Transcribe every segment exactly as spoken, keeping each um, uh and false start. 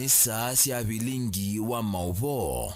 Nĩ saa sya vilingi wa maũvoo.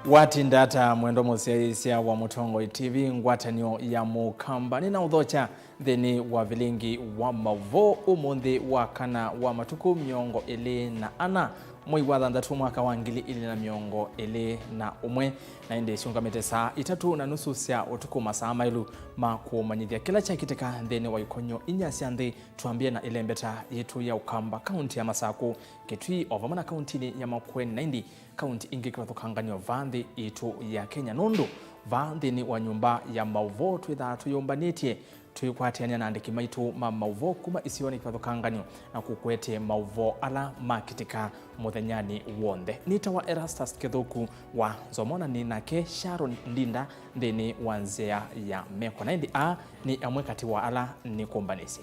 Watinda ata mwendwa mũsyaĩĩsya wa Mũtongoi T V, ngwatanĩo ya Mũkamba? Nĩnaũthokya nthĩnĩ wa vilingi wa maũvoo ũmũnthĩ wa kana wa matukũ mĩongo ĩlĩ na ana, mwei wa thanthatũ, mwaka wa ngili ilĩ na mĩongo ĩlĩ na ũmwe. Na ĩndĩ syũngamĩte saa itatũ na nusu sya ũtukũ, masaa maĩlu ma kũmanyĩthya kĩla kyakĩtĩka nthĩnĩ wa ikonyo inya sya nthĩ. Twambie na ĩlembeta yĩtũ ya Ũkamba, kaunti ya Masakũ, Kitui, o vamwe na kauntinĩ ya Makueni, na ĩndĩ kaunti ingĩ kĩvathũkanganyo vaa nthĩ itũ ya Kenya, nũndũ vaa nthĩnĩ wa nyũmba ya maũvoo twĩthaa tũyũmbanĩtye, twĩkwatĩanĩa na andĩki maitũ ma maũvoo kuma isionĩ kĩvathũkanganyo na kũkũetee maũvoo ala makĩtĩka mũthenyanĩ w'onthe. Nĩtawa Erastus Kĩthũku wa Nzomona, nĩ nake Sharon Ndinda nthĩnĩ wa nzĩa ya meko, na ĩndĩ aa nĩ amwe katĩ wa ala nĩkũmbanĩsye.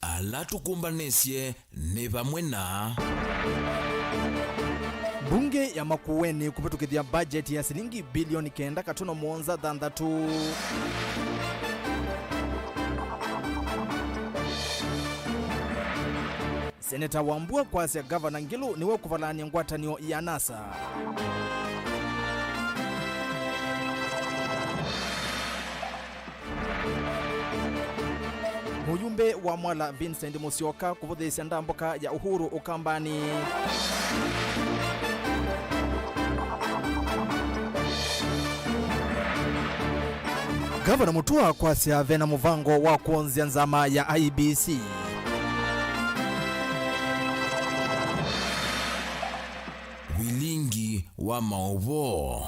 Ala tũkũmbanĩsye nĩ vamwe na mbunge ya Makueni kũvĩtũkĩthya mbajeti ya silingi bilioni kenda katono mũonza thanthatũ. Seneta Wambua kwasya Gavana Ngilu nĩwe ũkũvalany'a ngwatanĩo ya NASA. Mũyumbe wa Mwala Vincent Musyoka kũvũthĩĩsya ndambũka ya Uhuru Ũkambanĩ. Gavana Mutua kwasya vena mũvango wa kwonzya nzama ya I E B C. Vilingi wa maũvoo.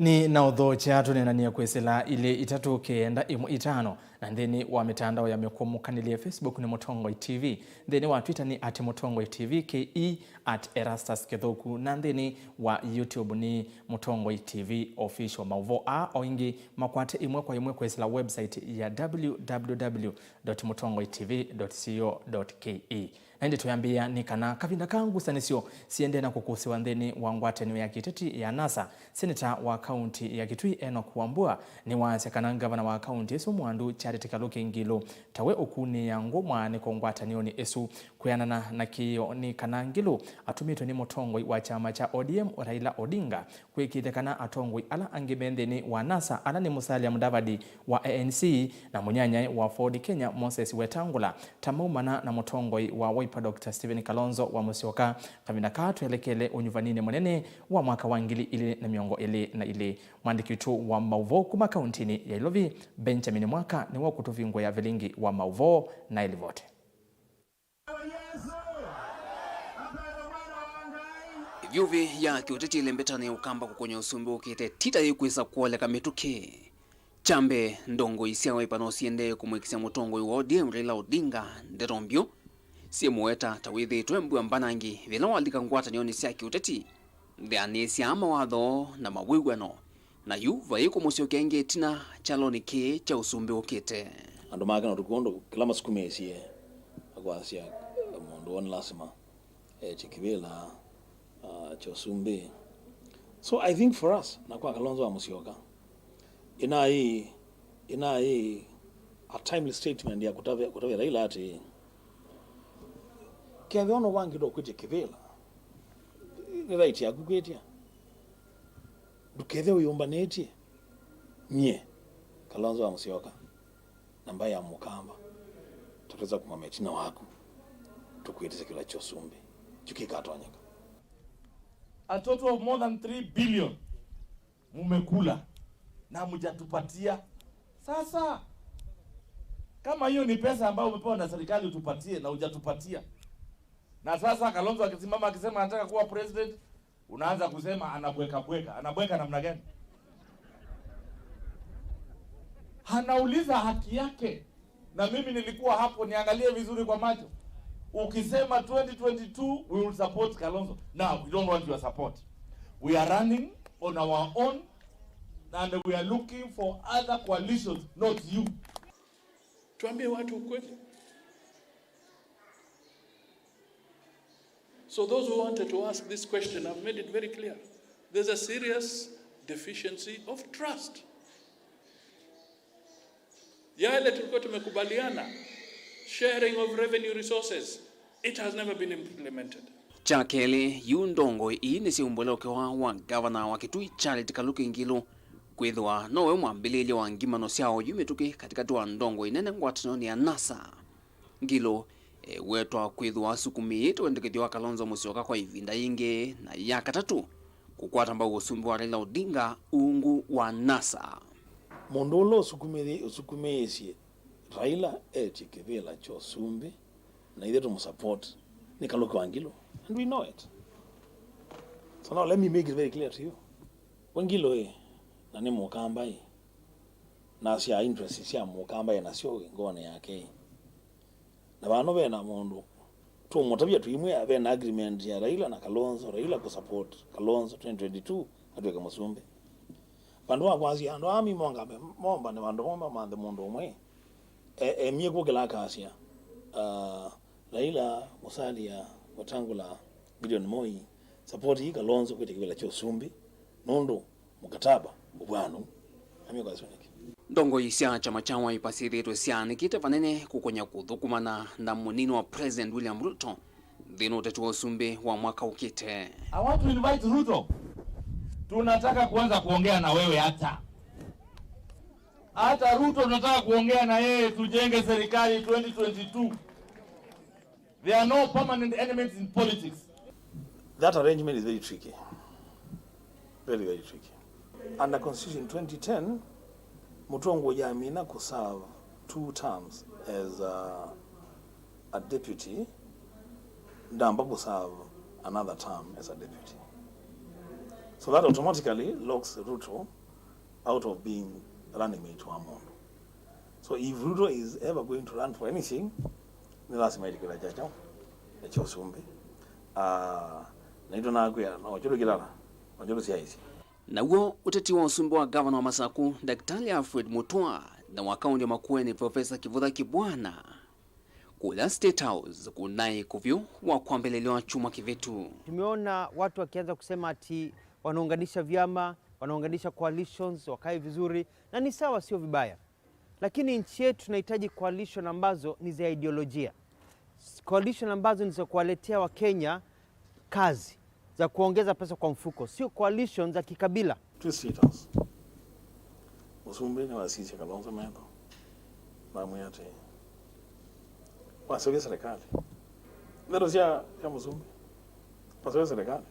Nĩnaũthokya tũneenanie kwĩsĩla ilĩ itatũ kenda ĩmwe itano, na nthĩnĩ wa mĩtandao ya mĩkũmũkanĩlye, Facebook nĩ Mũtongoi T V, nthĩnĩ wa Twitter nĩ at Mũtongoi T V K E, at Erastus Kĩthũku, na nthĩnĩ wa YouTube nĩ Mũtongoi T V Official. Maũvoo aa o ĩngĩ makwate ĩmwe kwa ĩmwe kwĩsĩla website ya W W W dot mũtongoi T V dot co dot K E. Na ĩndĩ tũyambĩĩa nĩ kana kavinda ka ngusanĩsyo siendee na kũkũsĩwa nthĩnĩ wa ngwatanĩo ya kĩteti ya NASA, seneta wa kaunti ya Kitui Enock Wambua nĩwaasya kana ngavana wa kaunti ĩsu Mwandu Charity Kaluki Ngilu tawe ũkunĩĩa ngũ mwaanĩko ngwatanĩonĩ ĩsu. Kwĩanana na kĩĩo nĩ kana Ngilu atũmĩtwe nĩ mũtongoi wa kyama kya O D M Raila Odinga kwĩkĩĩthya kana atongoi ala angĩ me nthĩnĩ wa NASA, ala nĩ Musalia Mudavadi wa A N C na mũnyanyae wa Ford Kenya Moses Wetangula, ta maumana na mũtongoi wa Wiper Doctor Stephen Kalonzo wa Musyoka, kavinda kaa twelekele ũnyuvaninĩ mũnene wa mwaka wa ngili ilĩ na mĩongo ĩlĩ na ilĩ. Mwandĩki witũ wa maũvoo kuma kauntinĩ ya Ilovi, Benjamin Mwaka, nĩwe ũkũtũvingũĩa vilingi wa maũvoo na ĩlivote. Ĩvyũvĩ ya kĩũteti ĩlembetanĩ Ũkamba kũkũnya ũsumbĩ ũkĩte ti ta yĩkwĩsa kwoleka mĩtũkĩ. Kya mbee, ndongoi sya Wiper no siendee kũmwĩkĩsya mũtongoi wa O D M Raila Odinga ndeto mbyũ, syĩmũweta ta wĩthĩĩtwe mbua mbanangi yĩla walika ngwatanĩonĩ sya kĩũteti, nthĩanĩsya mawatho na mawĩw'ano. Na yu vai kũmũsyokea ĩngĩ ĩtina kyalonĩ kĩĩ kya ũsumbĩ ũkĩte. Andũ make no tũkw'o ũndũ kĩla masukumĩĩsye na kwasya mũndũ woo nĩ lasima etye kĩvĩla, uh, kya ũsumbĩ. So I think for us, na kwa Kalonzo wa Musyoka, ĩnaĩ, ĩnaĩ a timely statement ya kũtavya, kũtavya Raila atĩ, kethĩwa nũvangĩtwe kwĩtya kĩvĩla, nĩ right yaku kwĩtya. Ndũkethĩwe wĩyũmbanĩtye. Nyie, Kalonzo wa Musyoka, na mbaĩ ya Mũkamba, tũtwĩsa kũmama ĩtina waku, tũkwĩtĩsya kĩla kya ũsumbĩ. Kyu kĩkatonyeka. A total of more than three billion mumekula na hamjatupatia. Sasa, kama hiyo ni pesa ambayo umepewa na serikali utupatie na hujatupatia, na sasa Kalonzo akisimama akisema anataka kuwa president, unaanza kusema anabweka bweka. Anabweka namna gani? Anauliza haki yake. Na mimi nilikuwa hapo, niangalie vizuri kwa macho. Ukisema twenty twenty-two, we will support Kalonzo. Now, we don't want your support. We are running on our own and we are looking for other coalitions, not you. Tuambie watu ukweli. So those who wanted to ask this question, I've made it very clear. There's a serious Deficiency of trust. Yale tulikuwa tumekubaliana, sharing of revenue resources, it has never been implemented. Kya kelĩ, yu ndongoi ii nĩsyaumbũlũkĩwa wa ngavana wa Kitui, Charity Kaluki Ngilu, kwĩthĩwa nowe mwambĩlĩlya wa ngimano sya oyu mĩtũkĩ katĩkatĩ wa ndongoi nene ngwatanĩonĩ ya NASA. Ngilu ewetwa kwĩthĩwa asukumĩĩte wendekethyo wa Kalonzo Musyoka kwa ĩvinda yĩngĩ na ya katatũ kũkwata mbau ũsumbĩ wa Raila Odinga ungu wa NASA. Mũndũ ũla ũsukumĩthĩ-, ũsukumĩĩsye Raila etye kĩvĩla kya ũsumbĩ na ithyĩ tũmũsupport nĩ Kaluki wa Ngilu. And we know it. So now let me make it very clear to you. We Ngilu ĩ, na nĩ Mũkamba ĩ, na sya interest sya Mũkamba ĩ nasyo ĩ ngoonĩ yake ĩ. Na vano ve na mũndũ tũũmũtavya tũimwĩa ve na agreement ya Raila na Kalonzo, Raila kũsupport Kalonzo twenty twenty-two atw'ĩke mũsumbĩ. Vandũ va kwasya andũ aa mi mongambe, mombane vandũ vamwe mamanthe mũndũ ũmwe, e-, emie kũkĩla akasya, ah, Raila, Musalia, Wetangula, Gideon Moi, support ii Kalonzo kwĩtya kĩvĩla kya ũsumbĩ, nũndũ mũkataba ũvwanu. Amio kwa sio nĩkĩ? Ndongoi sya kyama kya Wiper syĩthĩĩtwe syaanĩkĩte vanene kũkonya kũthũkũmana na mũnini wa President William Ruto nthĩnĩ wa ũteti wa ũsumbĩ wa mwaka ũkĩte. I want to invite Ruto. Tunataka kuanza kuongea na wewe hata. Hata Ruto tunataka kuongea na yeye tujenge serikali twenty twenty-two. There are no permanent enemies in politics. That arrangement is very tricky. Very, very tricky. Under Constitution twenty ten, mũtongoi amina kũserve two terms as a, a deputy, ndamba kũserve another term as a deputy. So that automatically locks Ruto out of being running mate wa mũndũ. So if Ruto is ever going to run for anything, nĩ lasima ĩtĩkĩla kyakyao na kya ũsumbĩ. Ah, na ĩtũnakwĩa no kĩndũ kĩlala, no kĩndũ syaĩsye. Naw'o ũteti wa ũsumbĩ wa gavana wa Masaku, Daktari Alfred Mutua, na wa kaunti ya Makueni, Profesa Kivutha Kibwana, kũla State House kũnaĩ kũvyũ wa kwambĩlĩlyo wa kyumwa kĩvĩtu. Tumeona watu wakianza kusema ati wanaunganisha vyama, wanaunganisha coalitions, wakae vizuri, na ni sawa, sio vibaya. Lakini nchi yetu inahitaji coalition ambazo ni za ideolojia. Coalition ambazo ni za kuwaletea Wakenya kazi, za kuongeza pesa kwa mfuko, sio coalition za kikabila. Twĩ State House. Mũsumbĩ nĩwasisye Kalonzo metho. Namwĩa atĩĩ, waseũvya serikali. Ndeto sya, sya mũsumbĩ. Waseũvya serikali.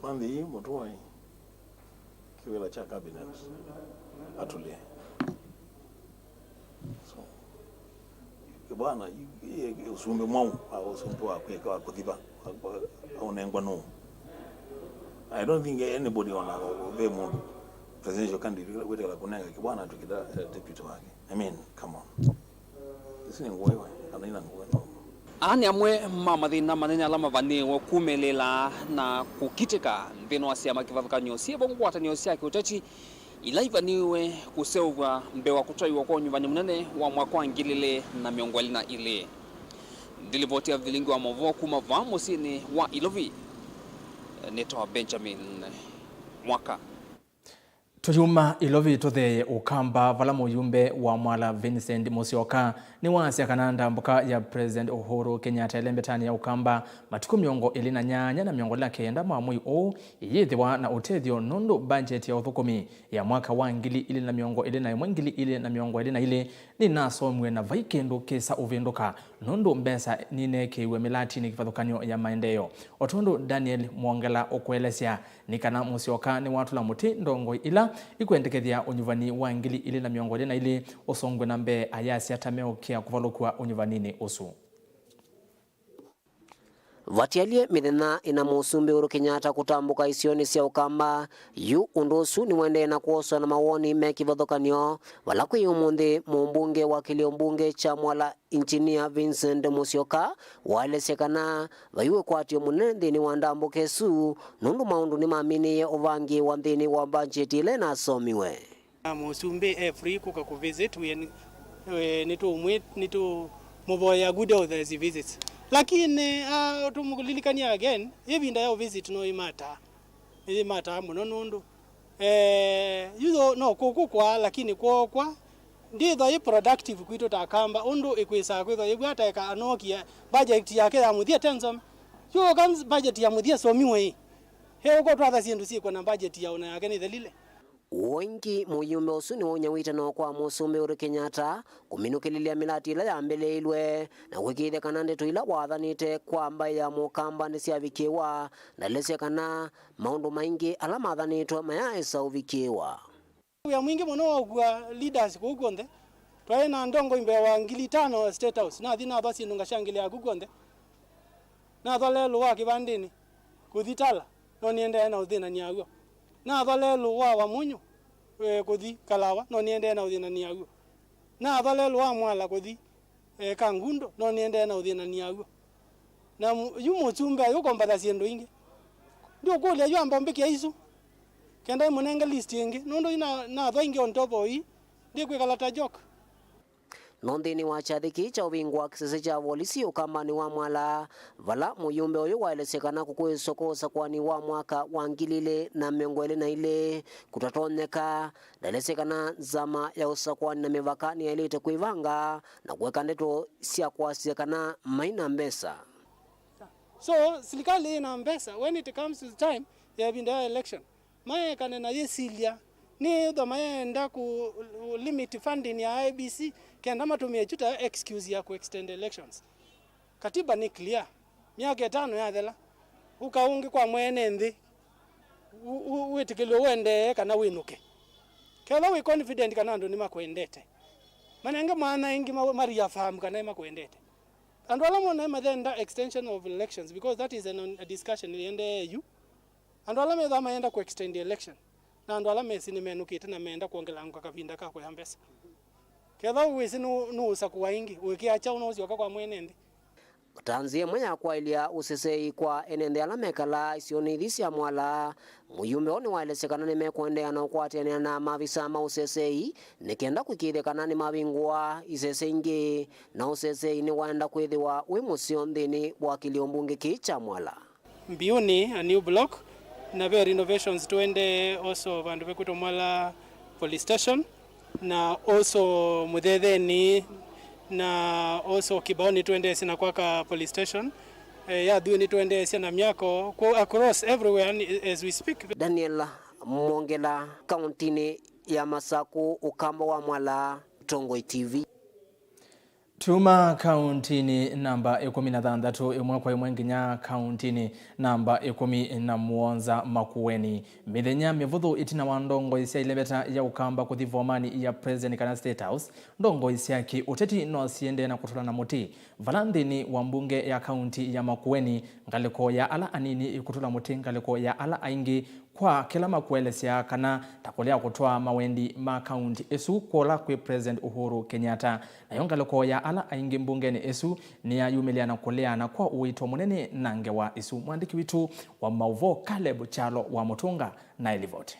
Manthi ii mũtũai kĩvĩla kya cabinet atũlĩe. So, bwana, yu, yu, yu ũsumbĩ mwaũ wa ũsumbĩ wa kwĩka wa kũthiva, wa, wa, aũnengwa nũũ? I don't think anybody ona ve mũndũ presidential candidate wĩtĩkĩla kũnenga Kibwana atw'ĩkĩte, eh, deputy wake. I mean, come on. Ĩsu nĩ ngũĩ we, kana ina ngũĩ no? Aa nĩ amwe ma mathĩna manene ala mavanĩĩwe kumĩlĩla na kũkitĩka nthĩnĩ wa syama kĩvathũkany'o syĩvo ngwatanĩo sya kĩũteti ila ivanĩĩwe kũseũvw'a mbee wa kũtwaiwa kwa ũnyuvani mũnene wa mwaka wa ngili ilĩ na mĩongo ĩlĩ na ilĩ. Ndilivoti ya vilingi wa maũvoo kuma vaa mũsyĩnĩ wa Ilovi, nĩtawa Benjamin Mwaka. Tũyuma Ilovi tũtheeye Ũkamba, vala mũyumbe wa Mwala Vincent Musyoka nĩwasya kana ndambũka ya President Uhuru Kenyatta ĩlembetanĩ ya Ũkamba matukũ mĩongo ĩlĩ na nyanya na mĩongo ĩlĩ na kenda ma mwei ũũ ĩyĩthĩwa na ũtethyo, nũndũ mbanjeti ya ũthũkũmi ya mwaka wa ngili ilĩ na mĩongo ĩlĩ na ĩmwe, ngili ilĩ na mĩongo ĩlĩ na ilĩ nĩnasomiwe na vai kĩndũ kĩsa ũvĩndũka, nũndũ mbesa nineekĩiwe mĩlatinĩ kĩvathũkany'o ya maendeeo. O tondũ Daniel Mwongela ũkũelesya, nĩ kana Musyoka nĩwatũla mũtĩ ndongoi ila ikwendekethya ũnyuvani wa ngili ilĩ na mĩongo ĩlĩ na ilĩ ũsongwe na mbee, ayasya ta meũkĩa kũvalũkw'a ũnyuvaninĩ ũsu. Vatialyĩ mĩthenya ĩna Mũsumbĩ Uhuru Kenyatta kũtambũka isionĩ sya Ũkamba, yu ũndũ ũsu nĩwaendee na kwoswa na mawoni me kĩvathũkany'o, vala kwĩ ũmũnthĩ mũmbunge wa kĩlio mbunge kya Mwala Engineer Vincent Musyoka waelesya kana vai wĩkwatyo mũnene nthĩnĩ wa ndambũka ĩsu, nũndũ maũndũ nĩmaminĩĩe ũvangĩĩwa nthĩnĩ wa mbanjeti ĩla ĩnasomiwe. Na mũsumbĩ e free kũka kũ visit, we, we, nĩtũmwĩ-, nĩtũmũvoyea good health as he visits. Lakini, ah, tũmũlilikania again, ĩvinda ya visit no ĩmataa. Nĩyĩmataa mũno nũndũ Eh, yu no kũkũ kwa, lakini kwoo kwa ndĩthwa yĩ productive kwitũ ta Akamba, ũndũ ĩkwĩsaa kwĩthwa yĩw'a ta eka anookie budget yake ya mũthya tensome. Yu ũka budget ya mũthya somiwe ĩ. He ũko twatha syĩndũ syĩkwa na budget ya ũna yake nĩthelile. Ũngĩ, mũyumbe ũsu nĩwaunya wĩtano kwa Mũsumbĩ Uhuru Kenyatta kũminũkĩlĩlya mĩlati ĩla yambĩlĩĩilwe na kũĩkĩĩthya kana ndeto ila wathanĩte kwa mbaĩ ya Mũkamba nĩsyavikĩĩwa. Ndalesya kana maũndũ maingĩ ala mathanĩtwe mayaesa ũvikĩĩwa. Wĩa mwingĩ mũno wa ũkua leaders kũu kw'onthe. Twaĩ na ndongoi mbee wa ngili itano State House. Nathi nathwa syĩndũ ngashangĩlĩa kũu kw'onthe. Nathwa lelũ wa kĩvandĩnĩ kũthi Tala, no nĩendee na ũthĩnany'a w'o. Nathwa lelũ wa Wamunyu, eh, kũthi Kalawa, no nĩendee na ũthĩnany'a w'o. Nathwa lelũ wa Mwala kũthi, eh, Kangundo, no nĩendee na ũthĩnany'a w'o. Na mu-, yu mũsumbĩ ayũ ũkombatha syĩndũ ingĩ. Ndiũkũlya yu amba ũmbĩkĩa isu. Kenda ĩmũnenge list ĩngĩ. Nũndũ yu na-, nathwa ingĩ on top of ii, ndikwĩkala ta joke. No nthĩnĩ wa kyathĩ kĩĩ kya ũvingũa kĩsese kya volisi ũkambanĩ wa Mwala, vala mũyumbe ũyũ waelesye kana kũkwĩswa kwa ũsakũani wa mwaka wa ngili ilĩ na mĩongo ĩlĩ na ilĩ kũtatonyeka, ndaelesye kana nzama ya ũsakũani na mĩvaka nĩyaĩlĩte kwĩvanga na kũeka ndeto sya kwasya kana mai na mbesa. So, silikalĩ ĩna mbesa when it comes to time ya ĩvinda ya election. Maekane na yĩsilya, nĩĩthwa mayenda kũ limit funding ya I E B C kenda matũmĩe kyu ta excuse ya kũ extend elections. Katiba nĩ clear, myaka ĩtano yathela, ũka ũngĩ kwa mwene nthĩ, u- u- wĩtĩkĩlw'e ũendee kana wĩnũke. Kethwa wĩ confident kana andũ nĩmakwendete, manenge maana ĩngĩ ma ma reaffirm kana nĩmakwendete. Andũ ala mona mathenda extension of elections because that is an, a discussion ĩendee yu. Andũ ala methĩwa mayenda kũ extend election, na andũ ala mesĩ nĩmenũkĩte na meenda kwongelangwa kavinda ka kũya mbesa. Kethwa wĩsĩ nũ- nũũsakũa ĩngĩ, ũĩkĩĩa kyaũ na ũsyoka kwa mwene nthĩ? Ta nzĩa ĩmwe ya kwaĩlya ũseseĩ kwa ene nthĩ ala mekalaa isionĩ ithi sya Mwala, mũyumbe ũũ nĩwaelesye kana nĩmekũendeea na ũkwatĩanĩa na maavisa ma ũseseĩ nĩ kenda kũĩkĩĩthya kana nĩmavingũa isese ingĩ, na ũseseĩ nĩwaenda kwĩthĩwa wĩ mũseo nthĩnĩ wa kĩlio mbunge kĩĩ kya Mwala. Mbiunĩ, a new block, na ve renovations tũendee also vandũ vekwĩtwa Mwala Police Station, na also Mũthethenĩ, na also Kĩbaonĩ tũendeesye na kwaka police station. Eh, ya Thuĩ nĩtũendeesye na myako kũ- across everywhere ni- as we speak. Daniel Mwongela, kauntinĩ ya Masakũ, Ũkamba wa Mwala, Tongoi T V. Tuma kauntinĩ namba ĩkũmi na thanthatũ ĩmwe kwa ĩmwe nginya kauntinĩ namba ĩkũmi na mũonza Makueni. Mĩthenya mĩvũthũ ĩtina wa ndongoi sya ileveta ya Ũkamba kũthi vomanĩ ya President kana State House, ndongoi sya kĩ-ũteti no siendee na kũtũla na mũtĩ. Vala nthĩnĩ wa mbunge ya kaunti ya Makueni, ngalĩko ya ala anini ĩkũtũla mũtĩ ngalĩko ya ala aingĩ, kwa kĩla makũelesya kana ta kũlea kũtwaa mawendi ma kaunti ĩsu kwola kwĩ President Uhuru Kenyatta. Nayo ngalĩko ya ala aingĩ mbungenĩ ĩsu nĩyayumĩlĩa na kũleana kwa ũito mũnene na ngewa ĩsu. Mwandĩki witũ wa maũvoo Caleb Kyalo wa Mũtũnga na ĩlivoti.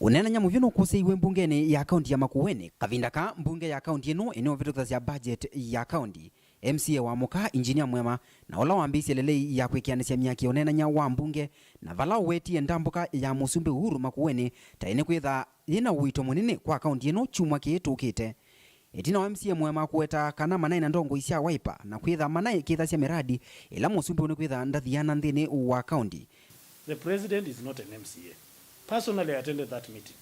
Ũneenany'a mũvyũ nũkũsĩiwe mbungenĩ ya kaunti ya Makueni, kavinda kaa mbunge ya kaunti ĩno ĩneũvĩtũkĩthasya budget ya kaunti. M C A wa mũka, Engineer Mwema, na ũla wambĩĩsye lelei ya kwĩkĩanĩsya myaki ya ũneenany'a wa mbunge, na vala ũwetie ndambũka ya Mũsumbĩ Uhuru Makueni ta ĩnekwĩtha yĩna ũito mũnene kwa kaunti ĩno kyumwa kĩĩ tũkĩte. Ĩtina wa M C A Mwema kũweta kana manaĩ na ndongoi sya Wiper na kwĩtha manaĩkĩĩthasya mĩradi ĩla mũsumbĩ ũnĩkwĩtha ndathiana nthĩnĩ wa kaunti. The president is not an M C A. Personally, I attended that meeting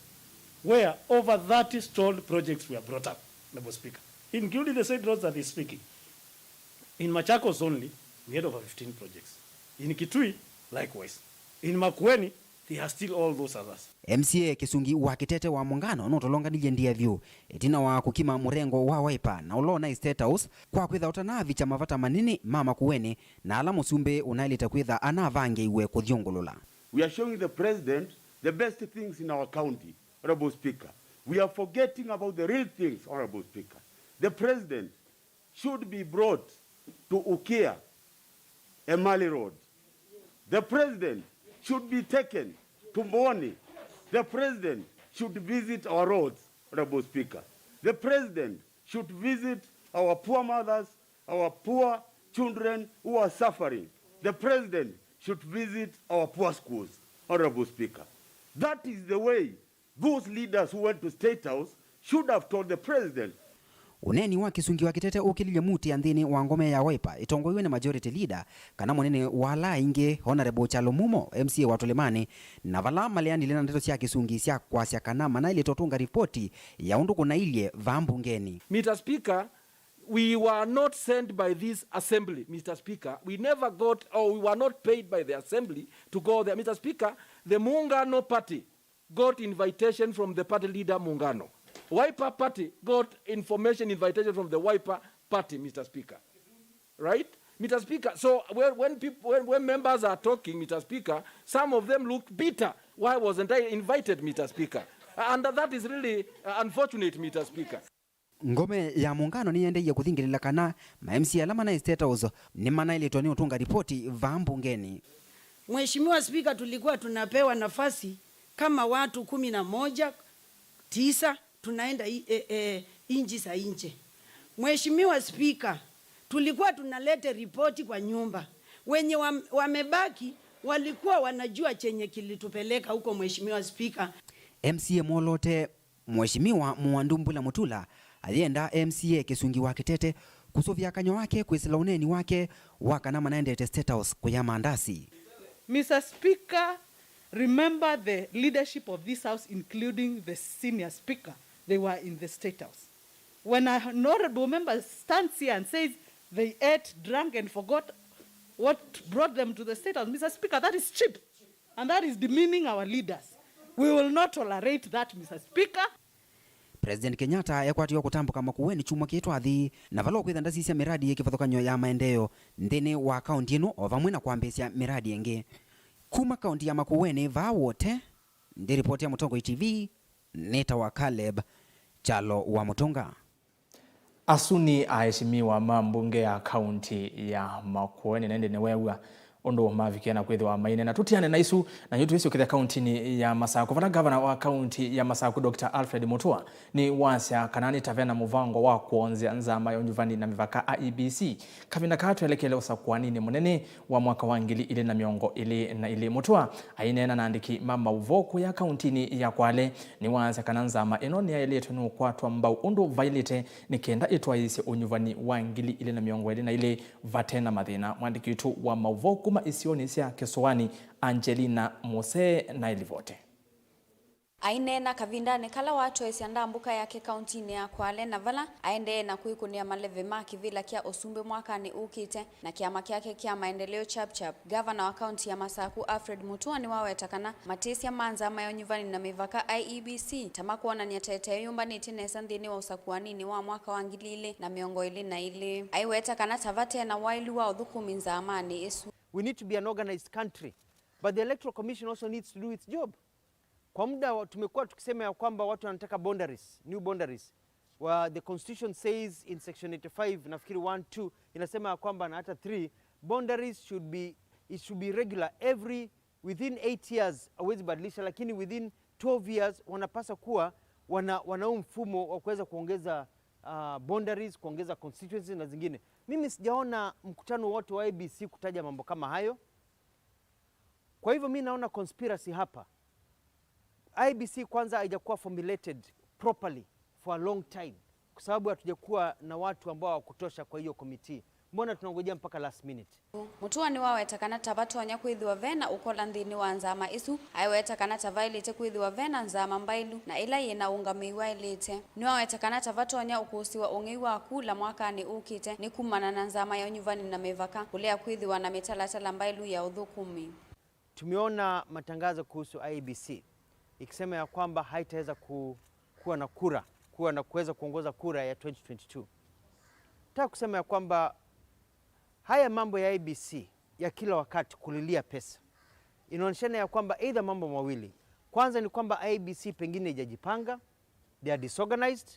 where over thirty stalled projects were brought up, Honorable Speaker, including the said roads that he's speaking. In Machakos only, we had over fifteen projects. In Kitui, likewise. In Makueni, there are still all those others. M C A Kĩsungi wa Kĩtete wa Mũngano nũtolonganilye ndia vyũ ĩtina wa kũkima mũrengo wa Wiper na ũla ũnaĩ State House kwa kwĩtha ũtanaavikya mavata manene ma Makueni na ala mũsumbĩ ũnaĩlĩte kwĩtha anavangĩiwe kũthyũngũlũla. We are showing the president the best things in our county, Honorable Speaker. We are forgetting about the real things, Honorable Speaker. The president should be brought to Ukia, Emali Road. The president should be taken to Mboni. The president should visit our roads, Honorable Speaker. The president should visit our poor mothers, our poor children who are suffering. The president should visit our poor schools. Honorable Speaker, that is the way those leaders who went to State House should have told the president. Ũneeni wa Kĩsungi wa Kĩtete ũkĩlilye muti ya nthĩnĩ wa ngome ya Wiper ĩtongoiw'e nĩ Majority Leader kana mũnene wa ala aingĩ, Honorable Kyalo Mumo, M C A wa Tũlĩmanĩ, na vala maleanile na ndeto sya Kĩsungi sya kwasya kana manaĩlĩte ũtũnga ripoti ya ũndũ kũnailye vaa mbungenĩ. Mister Speaker, we were not sent by this assembly, Mister Speaker. We never got, or we were not paid by the assembly to go there. Mister Speaker, the Muungano Party got invitation from the party leader Muungano. Wiper Party got information invitation from the Wiper Party, Mister Speaker. Right? Mister Speaker, so when, when, people, when, when members are talking, Mister Speaker, some of them look bitter. Why wasn't I invited, Mister Speaker? And that is really uh, unfortunate, Mister Speaker. Ngome ya Muungano nĩyendeeie kũthingĩlĩla kana ma M C A ala manaĩ State House nĩmanaĩlĩtwe nĩ ũtũnga ripoti vaa mbungenĩ. Mheshimiwa Spika, tulikuwa tunapewa nafasi kama watu kumi na moja, tisa, tunaenda i- e- e- nchi za nje. Mheshimiwa Spika, tulikuwa tunalete ripoti kwa nyumba. Wenye wam- wamebaki walikuwa wanajua chenye kilitupeleka huko, Mheshimiwa Spika. M C A mwoloote Mheshimiwa Mũandu Mbula Mũtula ayenda M C A Kĩsungi wa Kĩtete kũsũvĩa kanyw'a wake kwĩsĩla ũneeni wake wa kana manaendete State House kũya mandasi. Mister Speaker, remember the leadership of this House, including the senior speaker, they were in the State House. When an honorable member stands here and says they ate, drank and forgot what brought them to the State House, Mister Speaker, that is cheap. And that is demeaning our leaders. We will not tolerate that, Mister Speaker. President Kenyatta ekwatiwa kũtambũka Makueni kyumwa kĩĩ twathi, na vala ũkwĩtha ndasisya mĩradi yĩ kĩvathũkany'o ya maendeeo nthĩnĩ wa kaunti ĩno, o vamwe na kwambĩĩsya mĩradi ĩngĩ. Kuma kaunti ya Makueni vaa Wote, ndĩ ripoti ya Mũtongoi T V, nĩtawa Caleb Kyalo wa Mũtũnga. Asu nĩ aeshimiwa ma mbunge ya kaunti ya Makueni, na ĩndĩ nĩweew'a ũndũ mavikie na kwĩthĩwa maineena. Tũtiane na isu, na yu twĩsyokethya kauntinĩ ya Masakũ, vala ngavana wa kaunti ya Masakũ, Doctor Alfred Mutua, nĩwasya kana nĩ ta vena mũvango wa kwonzea nzama ya ũnyuvani na mĩvaka, I E B C, kavinda kaa twelekele ũsakũaninĩ mũnene wa mwaka wa ngili ilĩ na mĩongo ĩlĩ na ilĩ. Mutua aineena na andĩki ma maũvoo kũya kauntinĩ ya Kwale, nĩwaasya kana nzama ĩno nĩyaĩlĩtwe nũkwatwa mbau ũndũ vaĩlĩte, nĩ kenda ĩtwaĩĩsye ũnyuvani wa ngili ilĩ na mĩongo ĩlĩ na ilĩ vate na mathĩna. Mwandĩki witũ wa maũvoo kuma isionĩ sya Kĩsũanĩ, Angelina Mose, na ĩlivote. Aineena kavindanĩ kala watwaĩsya ndambũka yake kauntinĩ ya Kwale, na vala aendee na kwĩkũnĩa maleve ma kĩvĩla kya ũsumbĩ mwakanĩ ũkĩte na kĩama kyake kya maendeleo Chap Chap, ngavana wa kaunti ya Masaku Alfred Mutua nĩwaweta kana matĩsya ma nzama ya ũnyuvani na mĩvaka, I E B C, ta makwonany'a ta ĩteeyũmbanĩtye nesa nthĩnĩ wa ũsakũaninĩ wa mwaka wa ngili ilĩ na mĩongo ĩlĩ na ilĩ. Aiweta kana ta vate na waĩlu wa ũthũkũmi nzamanĩ ĩsu. We need to be an organized country, but the Electoral Commission also needs to do its job. Kwa muda wa- tumekuwa tukisema ya kwamba watu wanataka boundaries, new boundaries. Wa the constitution says in section eighty-five, nafikiri one, two, inasema ya kwamba na hata three, boundaries should be, it should be regular every, within eight years hauwezi badilisha, lakini within twelve years wanapaswa kuwa wana wana huu mfumo wa kuweza kuongeza uh, boundaries, kuongeza constituencies na zingine. Mimi sijaona mkutano wote wa I E B C kutaja mambo kama hayo. Kwa hivyo mi naona conspiracy hapa. I E B C kwanza haijakuwa formulated properly for a long time, kwa sababu hatujakuwa na watu ambao wa kutosha kwa hiyo committee. Mbona tunangojea mpaka last minute? Mutua nĩwaweta kana ta vatonya kwĩthĩwa ve na ũkola nthĩnĩ wa nzama ĩsu. Aiweta kana ta vaĩlĩte kwĩthĩwa ve na nzama mbaĩlu na ĩla yĩ na ũngamĩi waĩlĩte. Nĩwaweta kana ta vatonya ũkũsĩwa ũng'ei wa kula mwakanĩ ũkĩte nĩ kumana na nzama ya ũnyuvani na mĩvaka kũlea kwĩthĩwa na mĩtalatala mbaĩlu ya ũthũkũmi. Tumeona matangazo kuhusu I E B C ikisema ya kwamba haitaweza ku, kuwa na kura, kuwa na kuweza kuongoza kura ya twenty twenty-two. Nataka kusema ya kwamba haya mambo ya I E B C ya kila wakati kulilia pesa inaonyeshana ya kwamba either mambo mawili. Kwanza ni kwamba I E B C pengine haijajipanga, they are disorganized,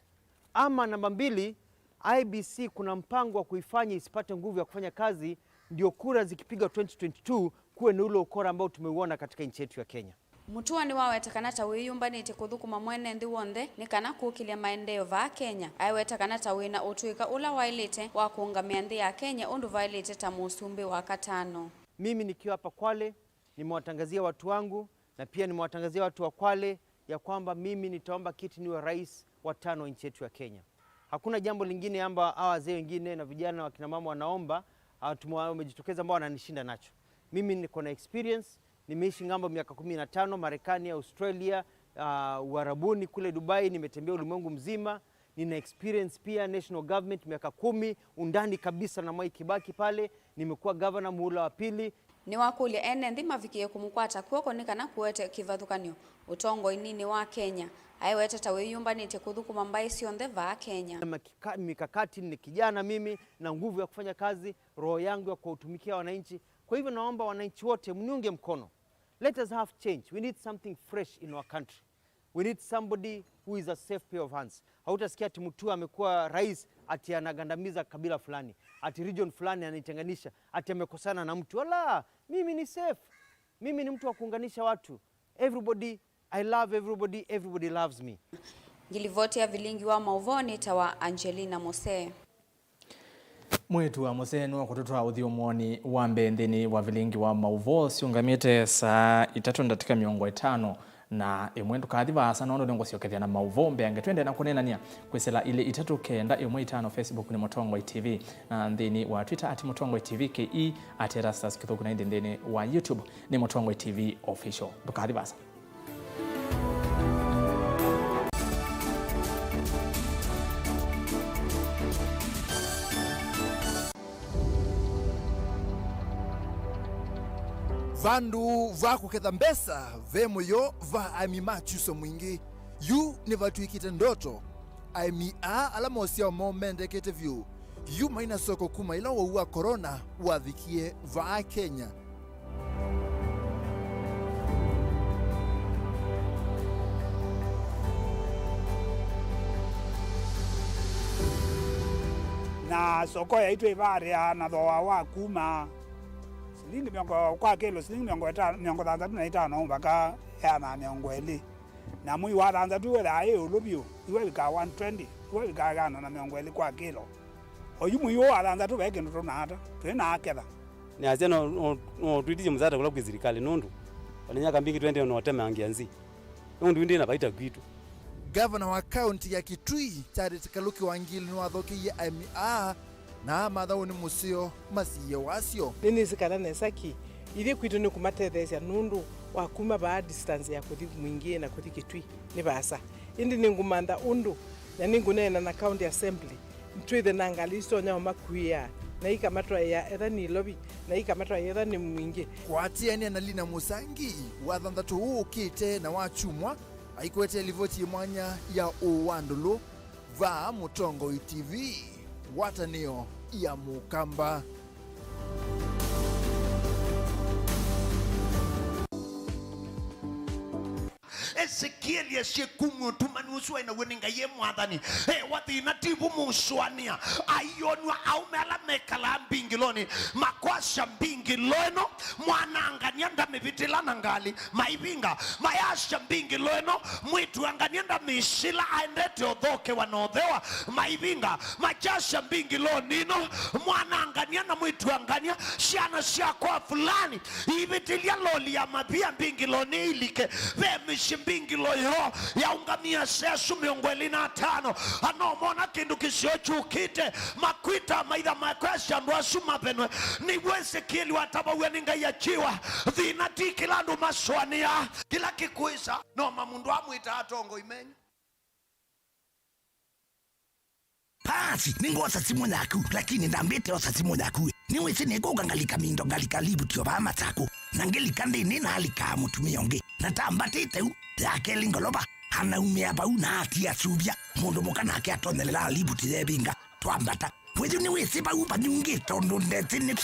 ama namba mbili, I E B C kuna mpango wa kuifanya isipate nguvu ya kufanya kazi, ndio kura zikipigwa twenty twenty-two kuwe na ule ukora ambao tumeuona katika nchi yetu ya Kenya. Mutua nĩwaweta kana ta wĩyũmbanĩtye kũthũkũma mwene nthĩ w'onthe nĩ kana kũkĩlya maendeeo vaa Kenya. Aiweta kana ta wĩ na ũtũĩka ũla waĩlĩte wa kũũngamĩa nthĩ ya Kenya ũndũ vaĩlĩte ta mũsumbĩ wa katano. Mimi nikiwa hapa Kwale, nimewatangazia watu wangu Na pia nimewatangazia watu wa Kwale ya kwamba mimi nitaomba kiti niwe rais wa tano wa nchi yetu ya Kenya. Hakuna jambo lingine amba hawa wazee wengine na vijana, wakina mama wanaomba, ah, tumewa-, wamejitokeza ambao wananishinda nacho. Mimi niko na experience, nimeishi ng'ambo miaka kumi na tano, Marekani, Australia, ah, Uarabuni, kule Dubai, nimetembea ulimwengu mzima. Nina experience pia national government miaka kumi, undani kabisa na Mwai Kibaki pale, nimekuwa governor muhula wa pili. Nĩwakũlya ene nthĩ mavikĩe kũmũkwata kw'oko nĩ kana kũete kĩvathũkany'o ũtongoinĩ wa Kenya. Aeweta ta wĩyũmbanĩtye kũthũkũma mbaĩ syonthe vaa Kenya. Makika-, mikakati, ni kijana mimi na nguvu ya kufanya kazi, roho yangu ya kuwatumikia wananchi. Kwa hivyo naomba wananchi wote mniunge mkono. Let us have change. We need something fresh in our country. We need somebody who is a safe pair of hands. Hautasikia ati mtu amekuwa rais ati anagandamiza kabila fulani, ati region fulani anaitenganisha, ati amekosana na mtu. Wala, mimi ni safe. Mimi ni mtu wa kuunganisha watu. Everybody, I love everybody, everybody loves me. Ngilivoti ya vilingi wa mauvoo nĩtawa Angelina Mose. Mwĩĩtu wa mũsee nĩwakũtũtwaa ũthyũmũonĩ wa mbee nthĩnĩ wa vilingi wa maũvoo syũngamĩte saa itatũ ndatĩka mĩongo ĩtano na ĩmwe. Ndũkathi vaasa nũndũ nĩngũsyokethya na maũvoo mbeange. Twendee na kũneenany'a kwĩsĩla ilĩ itatũ kenda ĩmwe itano. Facebook nĩ Mũtongoi T V, na nthĩnĩ wa Twitter at Mũtongoi T V K E, at Erastus Kĩthũku, na ĩndĩ nthĩnĩ wa YouTube nĩ Mũtongoi T V Official. Ndũkathi vaasa. Vandũ va kũketha mbesa ve mũyo va aĩmi ma kyuso mwingĩ. Yu nĩvatw'ĩkĩte ndoto. Aĩmi aa ala mosyao moo mendekete vyũ, yu mai na soko kuma ĩla wau wa corona wavikie vaa Kenya. Na soko yaitũ ĩvaatĩaa na thooa wa kuma silingi mĩongo, kwa kĩlo silingi mĩongo ĩtano, mĩongo thanthatũ na itano mpaka ĩana na mĩongo ĩlĩ. Na mwei wa thanthatũ wethaa ĩ ĩũlũ vyũ, iwe ĩvikaa one twenty, iwe ĩvikaa ĩana na mĩongo ĩlĩ kwa kĩlo. Oyu mwei ũũ wa thanthatũ ve kĩndũ tũnaata, twĩ na aketha. Nĩasya no, no, no twĩtĩsye mũsaada kũla kwĩ silikalĩ nũndũ ona myaka mbingĩ twendeee na ũtemangĩa nzĩ. Nũndũ ĩndĩ na vaita kwitũ. Gavana wa kaunti ya Kitui, Charity Kaluki Wangili, nĩwathokeiye aĩmi aa na amatha ũnĩ mũseo masiĩe wasyo. Nĩnĩsĩ kana nesa ki, ithyĩ kwitũ nĩ kũmatetheesya nũndũ wa kuma vaa distance ya kũthi Mwingĩ na kũthi Kitui nĩ vaasa. Ĩndĩ nĩngũmantha ũndũ na nĩngũneena na County Assembly twĩthe na ngalĩ isu itonya ũmakuĩaa na ikamatwaĩa etha nĩ Ilovi na ikamatwaĩa etha nĩ Mwingĩ. Kũatĩanĩa na Lina Mũsangi, wa thanthatũ ũũ ũkĩte na wa kyumwa, aikwete livoti mwanya ya ũũ wa ndũlũ. Vaa Mũtongoi T V, ngwatanĩo ya Mũkamba. Esekieli esye kumw'a ũtumanu ũsu waĩ naw'o nĩ Ngai e mwathani. Ewa thĩna ti vu mũsũanĩa. Aionw'a aũme ala mekalaa mbingĩlonĩ, makwasya mbingĩlo ĩno, mwanangany'a ndamĩvĩtĩla na ngalĩ. Maivinga, mayasya mbingĩlo ĩno, mwĩĩtu angania ndamĩsila aendete ũthokewa na ũthewa. Maivinga, makyasya mbingĩlonĩ ĩno, mwana angania na mwĩĩtu angania, syana syakwa fulani, iivĩtĩlya loli ya mavia mbingĩlonĩ ilike. Ve mĩsyĩ mbingĩlo yoo yaũngamie asesu mĩongo ĩlĩ na atano, anomona kĩndũ kĩseo kyũkĩte, makwĩta maitha makwasya andũ asu mavenwe. Nĩw'o Esekieli watavaw'a nĩ Ngai akĩwa, thĩna ti kĩla andũ masũanĩaa. Kĩla kĩkwĩsa, no mamũndũ amwĩtaa atongoi menyu. Paasi, nĩngwosa simũ yaku, lakini ndambĩte osa simũ yaku. Nĩwĩsĩ nĩkũka ngalika mindo, ngalika livuti o vaa Masakũ. Na ngĩlika nthĩnĩ nalikaa mũtumĩa ũngĩ. Na tambatĩte u, ya kelĩ ngolova, anaumĩa vau na atia asuvya. Mũndũ mũka nake atonyelelaa livuti yevinga, twambata. Wĩyu nĩwĩsĩ vau vanyungĩ tondũ ndesĩ nĩ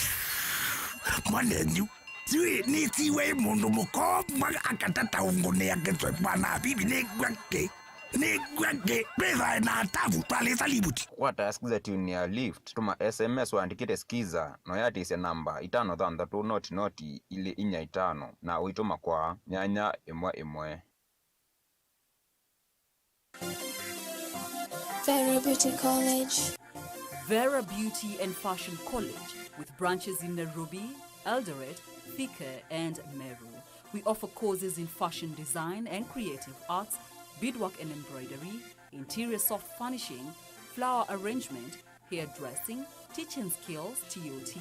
mwanenyu. Yu nĩsiwe mũndũ mũkomwa akatata ũngũnĩa kĩswe mwana avivi nĩngwa kĩ. Nĩngwa kĩ. Twĩthae na atavu twalĩsa livuti. Kũkwata skiza tune ya Lift, tũma S M S ũandĩkĩte skiza, na ũyatĩsya namba itano thanthatũ noti noti ilĩ inya itano, na ũitũma kwa nyanya ĩmwe ĩmwe. Vera Beauty College. Vera Beauty and Fashion College, with branches in Nairobi, Eldoret, Thika, and Meru. We offer courses in fashion design and creative arts, beadwork and embroidery, interior soft furnishing, flower arrangement, hairdressing, teaching skills, T O T,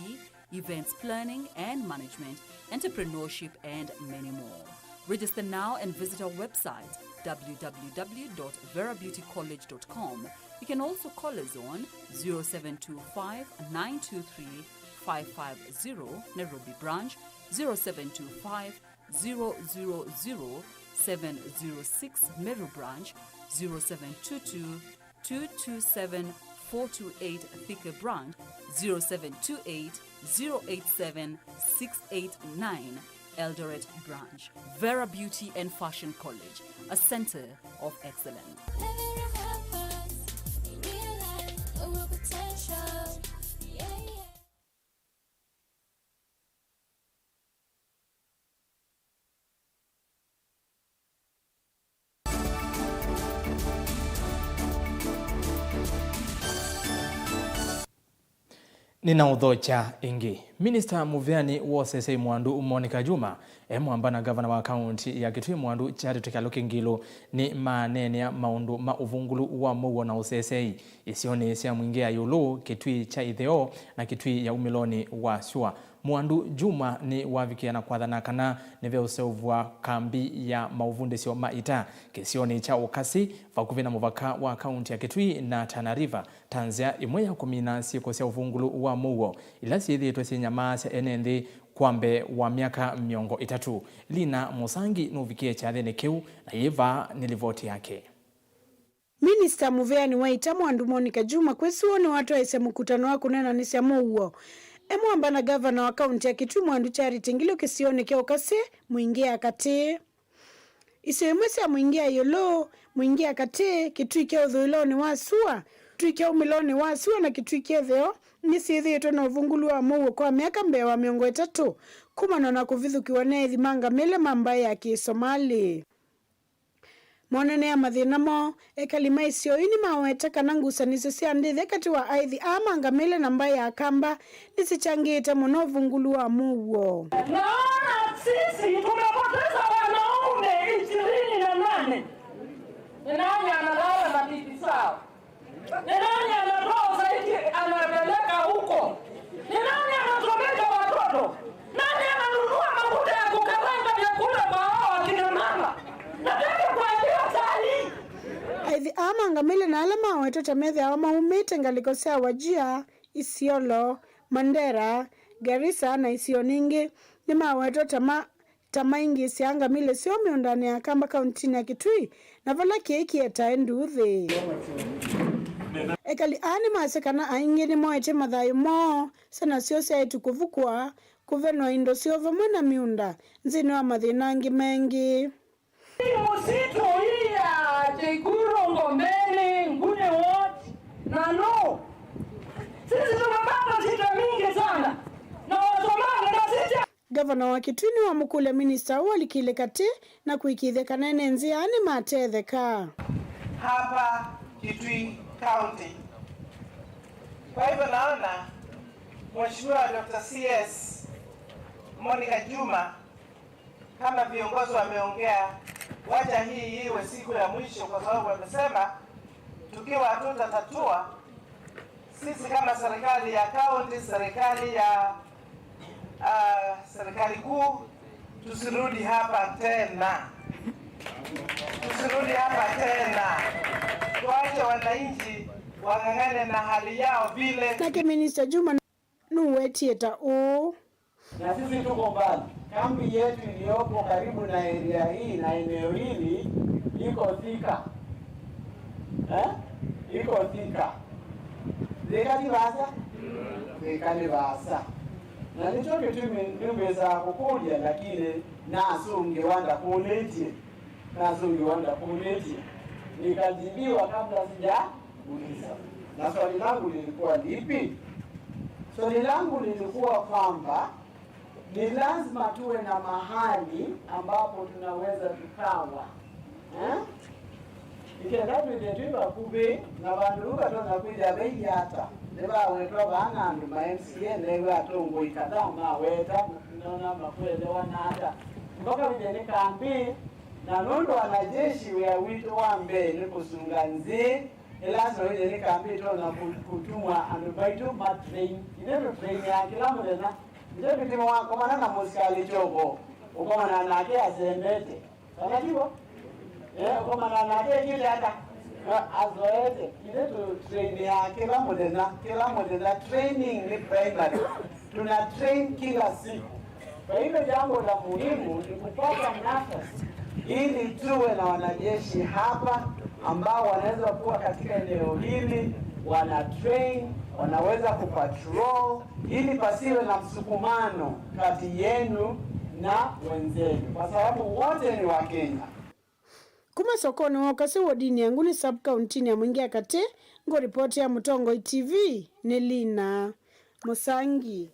events planning and management, entrepreneurship, and many more. Register now and visit our website, w w w dot vera beauty college dot com. You can also call us on zero seven two five, nine two three, five five zero, Nairobi branch, zero seven two five, zero zero zero, seven zero six, Meru branch, zero seven two two, two two seven, four two eight, Thika branch, zero seven two eight, zero eight seven, six eight nine, Eldoret branch. Vera Beauty and Fashion College, a center of excellence. Nĩnaũthokya ĩngĩ. Minista mũveani wa ũseseĩ Mwandu Monica Juma e mwamba na ngavana wa kaũnti ya Kitui Mwandu Charity Kaluki Ngilu nĩmaneenea maũndũ ma ũvungũlu wa mũuo na ũseseĩ isionĩ sya Mwingĩ ya ĩũlũ, Kitui kya ĩtheo na Kitui ya umĩlonĩ wa syũa. Mwandu Juma nĩwavikĩa na kwathana kana nĩveũseũvw'a kambi ya maũvundĩsyo ma ita kĩsionĩ kya Ũkasi, vakuvĩ na mũvaka wa kaũnti ya Kitui na Tana River, ta nzĩa ĩmwe ya kũmina syĩko sya ũvungũlu wa mũuo ila syĩthĩĩtwe syĩnyamaasya ene nthĩ kwa mbee wa myaka mĩongo ĩtatũ. Lina Mũsangi nũvikĩe kyathĩnĩ kĩu, na yĩĩ vaa nĩ livoti yake. Minista mũveani wa ita Mwandu Monica Juma kwĩ Suũ nĩwatwaĩsye mũkutano wa kũneenanĩsya mũuo e mwamba na ngavana wa kaũnti ya Kitui Mwandu Charity Ngilu kĩsionĩ kya Ũkasi, Mwingĩ ya Katĩ. Isio imwe sya Mwingĩ ya ĩũlũ, Mwingĩ ya Katĩ, Kitui kya ũthũĩlonĩ wa syũa, Kitui kya umĩlonĩ wa syũa na Kitui kya ĩtheo nĩsyĩthĩĩtwe na ũvungũlu wa mũuo kwa myaka mbee wa mĩongo ĩtatũ, kumana na kũvithũkĩwa nĩ aithi ma ngamĩle ma mbaĩ ya Kĩsomalĩ. Monanĩa mathĩna moo, ekali ma isio ii nĩmaweta kana ngusanĩsyo sya ndĩthya katĩ wa aithi aa ma ngamĩle na mbaĩ ya Akamba nĩsikyangĩĩte mũno ũvungũlu wa mũuo. Naona sisi tumepoteza wanaume ishirini na nane. Ni nani analala na bibi zao? Ni nani anatoa zaidi anapeleka huko? Ni nani anasomesha watoto? Nani ananunua mafuta ya kukaranga vyakula kwa hao akina mama? Nataka kuambia saa hii. Aithi aa ma ngamĩle na ala mawetwe ta methĩawa maumĩte ngalĩko sya Wajir, Isiolo, Mandera, Garissa na isio ningĩ nĩmawetwe ta ma ta maingĩĩsyaa ngamĩle syoo mĩũndanĩ ya Akamba kaũntinĩ ya Kitui, na vala kĩĩ kĩetae nduuthĩ. Ekali aa nĩmasya kana aingĩ nĩmoetye mathayũ moo, syana syoo syaĩtu kũvukwa, kũvenwa indo syoo vamwe na mĩũnda, nthĩnĩ wa mathĩna angĩ maingĩ. Msitu hii ya Chekuro, Ngomeni, Nguni Ward, na no. Sisi tumepata shida mingi sana. Na Wasomali na sisi Ngavana wa Kitui nĩwamũkũlya minista ũũ alikĩle katĩ na kũĩkĩĩthya kana ene nzĩa nĩmatetheka. Hapa Kitui County. Kwa hivyo naona Mheshimiwa Doctor C S Monica Juma, kama viongozi wameongea, wacha hii iwe siku ya mwisho, kwa sababu wamesema tukiwa hatutatatua, sisi kama serikali ya county, serikali ya, ah, serikali kuu, tusirudi hapa tena. Tusirudi hapa tena. Tuache wananchi wang'ang'ane na hali yao vile. Nake Minista Juma nũwetie ta ũũ. Na sisi tuko mbali. Kambi yetu iliyopo karibu na area hii na eneo hili iko Thika. Eh? Iko Thika. Thika nĩ vaasa? Thika nĩ vaasa. Na nĩkyo kĩtumi nĩmbĩsaa kũkũlya, lakini nasũngĩwa ndakũlĩtye. Nasũngĩwa ndakũlĩtye. Nikajibiwa kabla sija Uliza. Na swali langu lilikuwa lipi? Swali langu lilikuwa kwamba ni lazima tuwe na mahali ambapo tunaweza tukawa. Eh? Ikenda twĩthĩe twĩ vakuvĩ na vandũ vau vatonya kwĩthĩa vailyĩ ata. Nĩvawetwa vaa na andũ ma M C A, neew'a atongoi kadhaa maweta, nona makuelewa nata. Mpaka wĩthĩe nĩ kambi, na nũndũ wanajeshi wĩa witũ wa mbee nĩ kũsunga nzĩ, ĩla lasima wĩthĩe nĩ kambi ĩtonya kũ-, kũtumwa andũ maitũ ma train. Ithyĩ tũ train ya kĩla mũthenya. Nĩkyo kĩtuma wakomana na mũsikalĩ kyoko, ũkomana nake asembete. Kana tiw'o? Eh, ũkomana nake ekĩte ata? Eh, azoete. Ithyĩ tũ train ya kĩla mũthenya, kĩla mũthenya. Training nĩ primary. Tuna train kila siku. Kwa hivyo jambo la muhimu ni kupata nafasi ili tuwe na wanajeshi hapa ambao wanaweza kuwa katika eneo hili, wana train, wanaweza kupatrol, ili pasiwe na msukumano kati yenu na wenzenu, kwa sababu wote ni Wakenya. Kuma sokonĩ wa Ũkasĩ wodini ya Nguni sub-kauntinĩ ya Mwingi ya Katĩ, ngũripoti ya Mũtongoi T V nĩ Lina Mũsangi.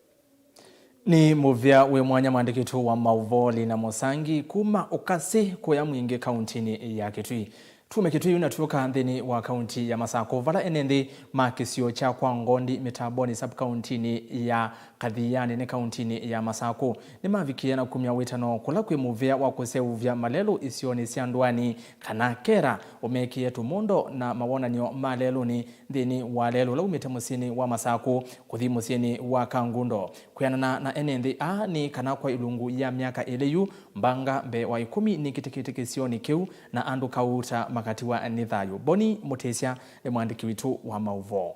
Nĩ mũvea wĩ mwanya mwandĩki witũ wa maũvoo Lina Mũsangi kuma Ũkasĩ kũya Mwingi kauntinĩ ya Kitui. Tuume Kitui na twĩũka nthĩnĩ wa kaunti ya Masakũ, vala ene nthĩ ma kĩsio kya Kwa Ngondi Mĩtamboni sub-kauntinĩ ya Kathiani nĩ kauntinĩ ya Masakũ nĩmavikie na kumya wĩtano kũla kwĩ mũvea wa kũseũvya malelũ isionĩ sya ndũanĩ kana kera ũmekĩe tũmũndo na mawonany'o ma lelũnĩ nthĩnĩ wa lelũ ũla umĩte mũsyĩnĩ wa Masakũ kũthi mũsyĩnĩ wa Kangundo. Kwĩanana na ene nthĩ aa nĩ kana kwa ilungu ya myaka ĩlĩ yu, mbanga mbee wa ĩkũmi nĩkĩtĩkĩte kĩsionĩ kĩu na andũ kauta makatiwa nĩ thayũ. Boni Mũtĩsya nĩ mwandĩki witũ wa maũvoo.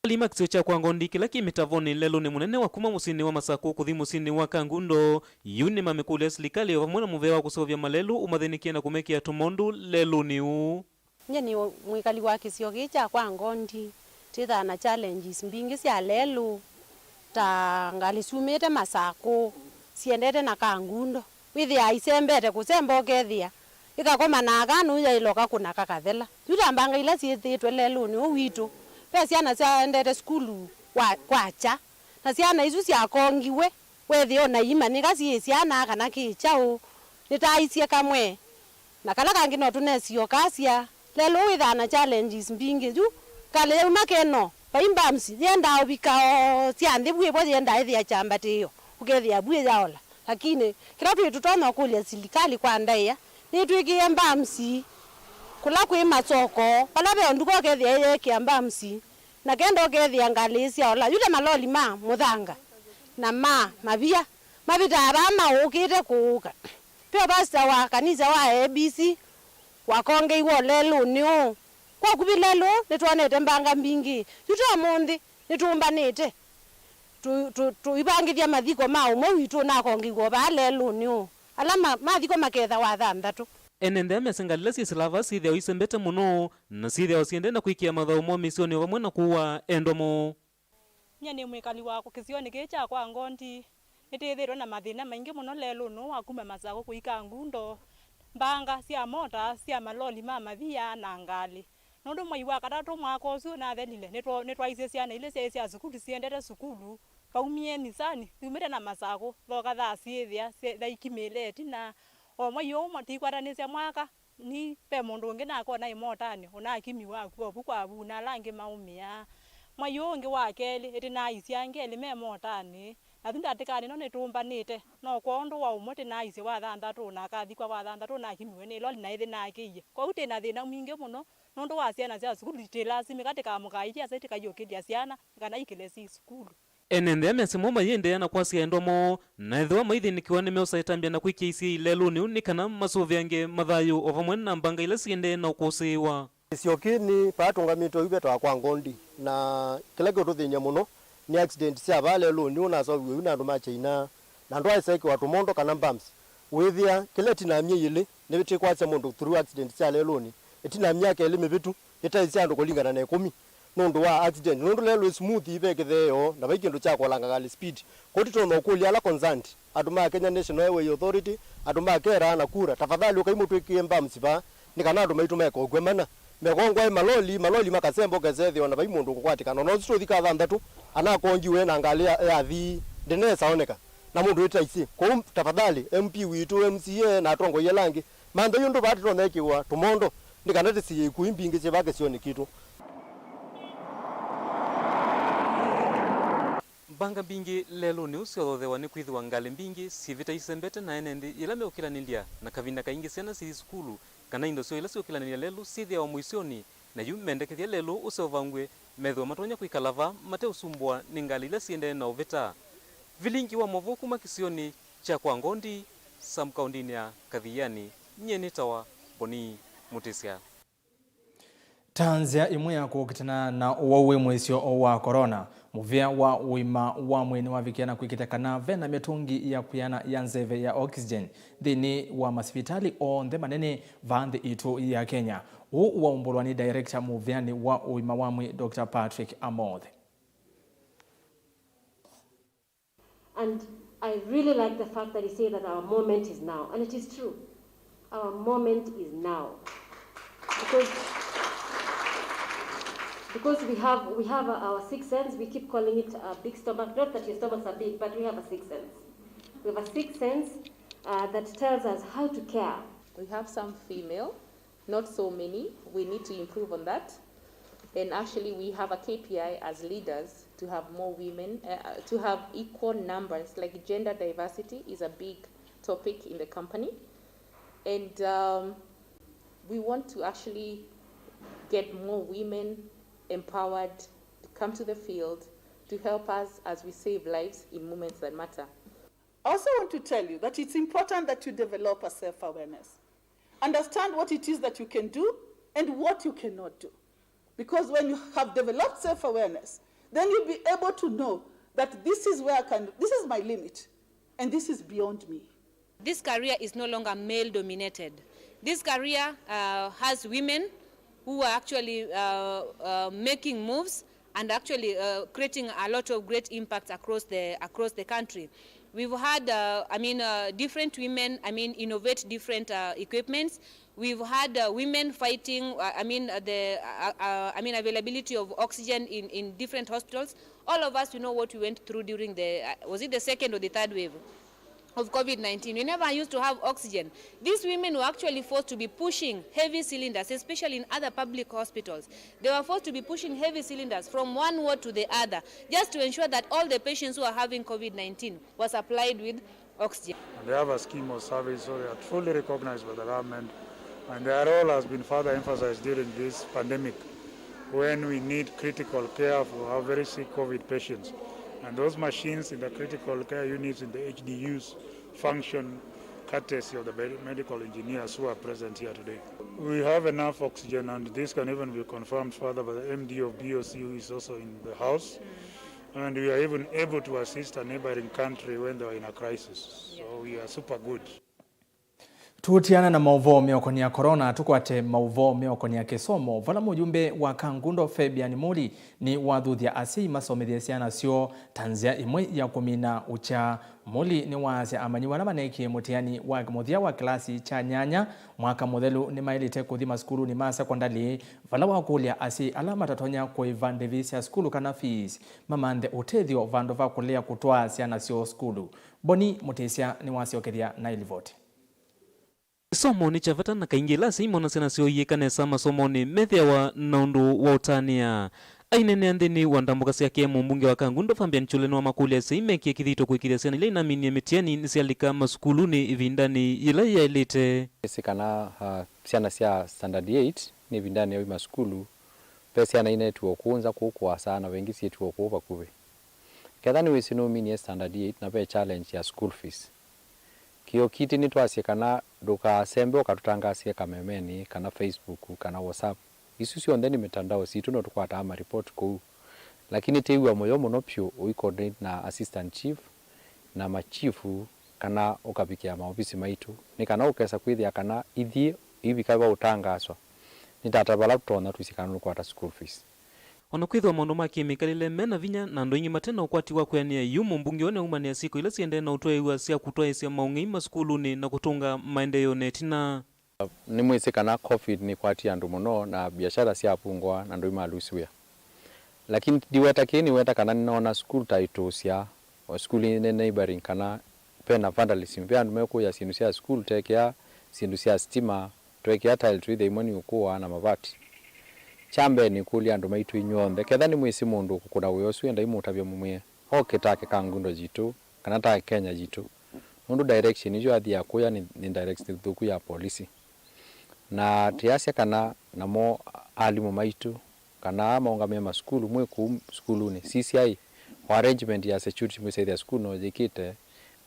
Alima kĩsio kya Kwa Ngondi kĩla kĩ mĩtavonĩ lelũnĩ mũnene wa kuma mũsyĩnĩ wa Masakũ kũthi mũsyĩnĩ wa Kangundo, yu nĩmamĩkũlya silikalĩ o vamwe na mũvea wa kũseũvya malelũ ũmathĩnĩkĩe na kũmekĩa tũmondũ lelũnĩ ũũ. Nyie nĩ mwĩkali wa kĩsio kĩĩ kya Kwa Ngondi. Twĩthaa na challenges mbingĩ sya lelũ, ta ngalĩ syumĩte Masakũ, siendete na Kangundo. Wĩthĩaa isembete kũsemba ũkethĩa ĩkakomana kana ũyaĩloka kũna kakathela. Yu ta mbanga ila syĩthĩĩtwe lelũnĩ ũũ witũ, ve syana syaendete sukulu wa, kwakya, na syana isu syakongiwe, wethĩa o na iimanyĩka syĩ syana kana kĩ kyaũ. Nĩtaaisye kamwe, na kala kangĩ no tũnesie o kasya. Lelũ wĩthaa na challenges mbingĩ. Yu ngalĩ yauma Keno, vai bumps yendaa ũvika o sya nthĩ vu ĩvo yendaa ĩthĩa kyambatĩĩo, ũkethĩa vu ĩyaola. Lakini kĩla twĩ tũtonya ũkũlya silikalĩ kwa ndaĩa, nĩtwĩkĩe bumps kũla kwĩ masoko, vala ve o nduka ũkethĩa ĩyeekĩa bumps, na kenda ũkethĩa ngalĩ syaola. Yu ta maloli ma mũthanga na ma mavia mavĩtaa vaa maũkĩte kũũka. Ve o pastor wa kanisa wa A B C wakongeiwe lelũnĩ ũũ. Kwa ũkuvĩ lelũ nĩtwonete mbanga mbingĩ. Yu ta ũmũnthĩ nĩtũmbanĩte tũ-, tũ-, tũivangĩthya mathiko ma ũmwe witũ ũnakongeiwe o vaa lelũnĩ ũũ. Ala ma-, mathikwa makethawa athanthatũ. Ene nthĩ aa mesĩ ngalĩ ila syĩ silava syĩthĩawa isembete mũno, na syĩthĩawa syĩendee na kwĩkĩa mathaũ moo mĩsyonĩ o vamwe na kũua endwa moo. Nyie nĩ mwĩkali wa kĩsionĩ kĩĩ kya Kwa Ngondi. Nĩtĩthĩtwe na mathĩna maingĩ mũno lelũnĩ ũũ wa kuma Masakũ kũika Ngundo, mbanga sya mota, sya maloli ma mavia na ngalĩ. Nũndũ mwei wa katatũ mwaka ũsu ũnathelile, nĩtwa-, nĩtwaisye syana ilĩ syaĩ sya sukulu siendete sukulu, vaumie Nisani yumĩte na Masakũ, thoka thaa syĩthĩa sya-, thaikimĩle ĩtina. O mwei ũũ mo-, tikwatanĩsya mwaka, ni ve mũndũ ũngĩ nakwa naĩ motanĩ, ũnakimiwe akw'a ovu kwa vu, na ala angĩ maũmĩaa. Mwei ũũ ũngĩ wa kelĩ, ĩtĩnaaisye angĩ elĩ me motanĩ, na yu ndatĩkanĩ ĩno nĩtũmbanĩte, no kwondũ wa ũmwe tĩnaaisye wa thanthatũ, na akathikwa wa thanthatũ nakimiwe nĩ loli na ĩthĩ nakĩie. Kwoou twĩ na thĩna mwingĩ mũno nũndũ wa syana sya sukulu, tĩlasimĩka tĩkamũkaĩkya asa tĩkaiũkĩlya syana nĩ kana ikĩle syĩ sukulu. Ene nthĩ aa mesĩ moo mayĩendeea na kwasya endwa moo, na ethĩwa maithĩnĩkĩwa nĩmeũsa ĩtambya na kwĩkĩa isyĩĩ lelũnĩ ũũ nĩ kana masũvĩange mathayũ o vamwe na mbanga ila siendee na ũkũsĩĩwa. Kĩsio kĩĩ nĩ vaa tũngamĩtwe yu vetawa Kwa Ngondi, na kĩla kĩũtũthĩny'a mũno nĩ accident sya vaa lelũnĩ ũũ naseũviw'e yu na andũ ma China, na ndwaĩsa ĩkĩwa tũmondo kana bumps. Wĩthĩa kĩla ĩtina wa myei ĩlĩ nĩtĩkwasya mũndũ through accident sya lelũnĩ, ĩtina wa myaka ĩlĩ mĩvĩtu, ĩtaĩsya andũ kũlingana na ĩkũmi nũndũ wa accident, nũndũ lelũ ĩ smooth, ve kĩtheeo, na vai kĩndũ kya kũolanga ngalĩ speed. Kwoou tũtonya ũkũlya ala concerned, andũ ma Kenya National Highway Authority, andũ ma kera na kura, tafadhali ũkai mũtwĩkĩe bumps vaa, nĩ kana andũ maitũ meke ũkw'a mana. Mekongwae maloli, maloli makasemba ũkesa ethĩwa na vai mũndũ ũkũkwatĩkana. Ona ũsu tũthika thanthatũ, anakongiwe na ngalĩ ya, yathi, ndĩnesa oneka na mũndũ wĩtaisye. Kwoou tafadhali, M P witũ, M C A na atongoi ala angĩ, manthei ũndũ vaa tũtonya ĩkĩwa tũmondo, nĩ kana tũsiĩe ikuũ mbingĩ syĩ vaa kĩsionĩ kitũ. Mbanga mbingĩ lelũnĩ ũũ syothothewa nĩ kwĩthĩwa ngalĩ mbingĩ syĩvĩta isembete na ene nthĩ yĩla meũkĩlanĩlya, na kavinda kaingĩ syana sithi sukulu kana indo syoo ila syũkĩlanĩlya lelũ syĩthĩawa mũisyonĩ, na yu mendekethya lelũ ũseũvangw'e methĩwe matonya kwĩkala va mateũsumbũa nĩ ngalĩ ila siendee na ũvĩta. Vilingi wa maũvoo kuma kĩsionĩ kya kwa Ngondi, sub-kaũndĩnĩ ya Kathiani, nyie nĩtawa Boni Mũtĩsya. Ta nzĩa ĩmwe ya kũkitana na ũwau wĩ mũisyo wa corona, mũvĩa wa ũima wa mwĩĩ nĩwavikĩa na kwĩkĩthya kana ve na mĩtũngi ya kwĩana ya nzeve ya oxygen nthĩnĩ wa masivitalĩ onthe manene vaa nthĩ itũ ya Kenya. Ũũ waumbũlwa nĩ director mũvĩanĩ wa ũima wa mwĩĩ, Doctor Patrick Amoth. And I really like the fact that he said that our moment is now. And it is true. Our moment is now. Because, because we have, we have our sixth sense, we keep calling it a big stomach. Not that your stomachs are big, but we have a sixth sense. We have a sixth sense uh, that tells us how to care. We have some female, not so many. We need to improve on that. And actually, we have a K P I as leaders to have more women, uh, to have equal numbers. Like, gender diversity is a big topic in the company. And um, we want to actually get more women empowered to come to the field to help us as we save lives in moments that matter. I also want to tell you that it's important that you develop a self-awareness. Understand what it is that you can do and what you cannot do. Because when you have developed self-awareness, then you'll be able to know that this is where I can, this is my limit, and this is beyond me. This career is no longer male dominated. This career uh, has women who are actually uh, uh, making moves and actually uh, creating a lot of great impacts across the across the country. We've had, uh, I mean, uh, different women, I mean, innovate different uh, equipments. We've had uh, women fighting, uh, I mean, uh, the, uh, uh, I mean, availability of oxygen in, in different hospitals. All of us, we know what we went through during the, uh, was it the second or the third wave of COVID nineteen. We never used to have oxygen. These women were actually forced to be pushing heavy cylinders, especially in other public hospitals. They were forced to be pushing heavy cylinders from one ward to the other, just to ensure that all the patients who are having COVID nineteen were supplied with oxygen. And they have a scheme of service, so they are truly recognized by the government. And their role has been further emphasized during this pandemic, when we need critical care for our very sick COVID patients. And those machines in the critical care units in the H D Us function courtesy of the med-, medical engineers who are present here today. We have enough oxygen, and this can even be confirmed further by the M D of B O C, who is also in the house. And we are even able to assist a neighboring country when they were in a crisis. So we are super good. Tũtiana na maũvoo meũkonĩa corona, tũkwate maũvoo meũkonĩa kĩsomo, vala mũjumbe wa Kangundo Fabian Muli nĩwathuthya asyai masomethye syana syoo ta nzĩa ĩmwe ya kũmina ũkyaa. Muli nĩwaasya amanyĩw'a ala maneekie mũtiani wa mũthya wa kĩlasi kya nyanya mwaka mũthelu nĩmaĩlĩte kũthi masukulunĩ ma sekondalĩ, vala wakũlya asyai ala matatonya kũĩva ndĩvi sya sukulu kana fees, mamanthe ũtethyo vandũ va kũlea kũtwaa syana syoo sukulu. Boni Mũtĩsya nĩwasyokethya na ĩlivoti. Kĩsomo nĩ kya vata, na kaingĩ ĩla asyai mona syana syoo iĩka nesa masomonĩ, methĩawa na ũndũ wa ũtanĩa. Aineenea nthĩnĩ wa ndambũka syake, mũmbunge wa Kangundo Fabian Chule nĩwamakũlya asyai mekie kĩthito kũĩkĩĩthya syana ila inaminie mĩtiani nĩsyalika masukulunĩ ĩvindanĩ yĩla yaĩlĩte. Nĩsĩ kana, ah, syana sya standard eight nĩ ĩvindanĩ ya uma sukulu, ve syana inetiwe kũũ nza kũũ kũasa, na ve ingĩ syĩtiwe kũũ vakuvĩ. Ketha nĩwĩsĩ nũminie standard eight na ve challenge ya school fees, kĩo kitĩ nĩtwasye kana ndũkasembe ũkatũtangaasĩe kamemenĩ kana Facebook kana WhatsApp. Isu syonthe nĩ mitandao sitũ, no tũkwataa maripoti kũu. Lakini tĩw'a mũyo mũno pyũ ũicoordinate na assistant chief na machifu kana ũkavikĩa maovisi maitũ, nĩ kana ũkesa kwĩthĩa kana ithyĩ ivika va ũtangaaswa nĩ tata vala tũtonya twĩsĩ kana nũkwata school fees. O na kwĩthĩwa maũndũ ma kĩmĩkalĩle me na vinya na andũ aingĩ mate na ũkwati wa kwĩanĩa, yu mũmbunge ũũ nĩaumanĩa syĩko ila siendee na ũtwaĩw'a sya kũtwaĩĩsya maũng'ei masukulunĩ na kũtũnga maendeeo na ĩtina. Nĩmwĩsĩ kana covid nĩkwatie andũ mũno na biashara syavungwa na andũ nĩmalusi wĩa. Lakini ndiweta kĩĩ, nĩweta kana nĩnoona sukulu ta itũsya, o sukulu nĩ neighboring kana ve na vandalism, ve andũ mekũya syĩndũ sya sukulu, tekea syĩndũ sya sitima, twekĩa tile twĩthĩa imwe nĩ ũkũa na mavati. Kya mbee nĩkũlya andũ maitũ inyw'onthe, ketha nĩmwĩsĩ mũndũ ũkũkũna wĩa ũsu, endai mũtavye mũmwĩe. Oke take Kangundo yitũ, kana take Kenya yitũ, nũndũ direction ĩyo athiaa kũya nĩ, nĩ direction thũku ya polisi. Na tĩasya kana namo alimũ maitũ, kana aa maũngamĩe masukulu, mwĩ kũu sukulunĩ, C C I, o arrangement ya security mwĩsaĩthya sukulu no yĩkĩte,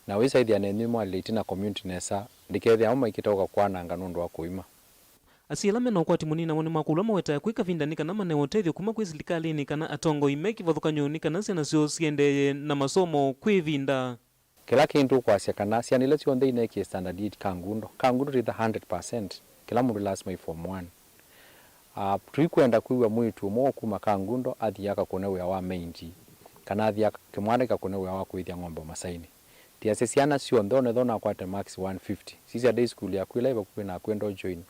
na wĩsaĩthya nenyu mwalile ĩtina community nesa, ndĩkethĩa amwe maikĩte ũka kwananga nũndũ wa kũima. Asyai ala mena ũkwati mũnini namo nĩmakũlw'a mawetae kwĩ kavinda nĩ kana manewe ũtethyo kuma kwĩ silikalĩnĩ kana atongoi me kĩvathũkany'o nĩ kana syana syoo siendeeye na masomo kwĩ ĩvinda. Kĩla kĩndũ ũkwasya kana syana ila syonthe ineekie standard eight Kangundo, Kangundo titha hundred percent, kĩla mũndũ lasima i form one. Ah, tũikwenda kwĩw'a mwĩĩtu ũmwe wa kuma Kangundo athi akakũne wĩa wa maindi, kana athi aka-, kĩmwana kĩkakũne wĩa wa kũĩthya ng'ombe ũmasainĩ. Tiasya syana syonthe, onethwa nakwate marks one fifty, sisya day school yaku ĩla ĩ vakuvĩ naku enda ũjoin.